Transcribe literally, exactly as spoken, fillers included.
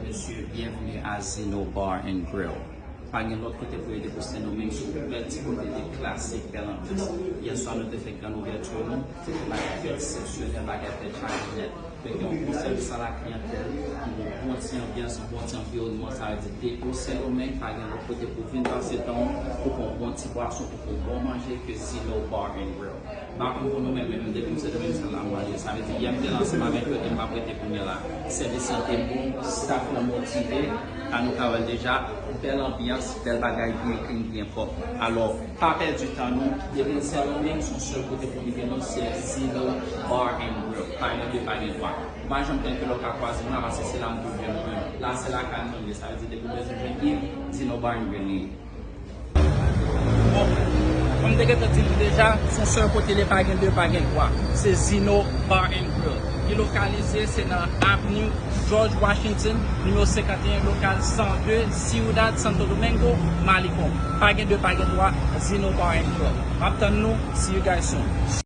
Mesye, byenveni a Zeno Bar and Grill. Pa gen lòt kote pou ye de pou Sendomeng, se yon bèl ti kote de klasik, bèl anbyans. Yè swa nou te fè grann ouvèti nou, se te bagay eksepsyonèl, bagay fèt chak jou nèt. Fè gen yon bon sèvis a la kliyantèl, yon bon ti anbyans, yon bon ti anviwònman, sa vle di depi w Sendomeng, pa gen lòt kote pou vin pase tan w pou pran yon bon ti bwason, pou pran yon bon manje ke Zeno Bar and Grill. M pa konn pou nou menm, men depi m se demen m se la m ale. Sa vle di, yè m te la ansanm avèk yo, e m p ap rete kounye a la. Sèvis lan te bon, staff lan motive, a nou ka wè l deja, bèl anbyans, bèl bagay, byen clean, byen pwòp. Alò, pa pèdi tan nou, depi n Sendomeng, se yon sèl kote pou nou gen nou, se Zeno Bar and Grill. Pa gen de, pa gen twa. Ou pa janm tann ke lè w ka kwaze m la, paske se la m toujou jwenn mwen. La, se lakay mwen li ye. Sa vle di, depi w bezwen jwenn Yves, Zeno Bar and Grill li ye. Bon, kòm m te gentan di nou deja, se yon sèl kote li ye, pa gen de, pa gen twa. Se Zeno Bar and Grill. Li lokalize, se nan Avenue George Washington, nimewo senkanteyen, lokal san de, Ciudad Santo Domingo, Malecon. Pa gen de, pa gen twa, Zeno Bar and Grill. M ap tann nou, see you guys soon.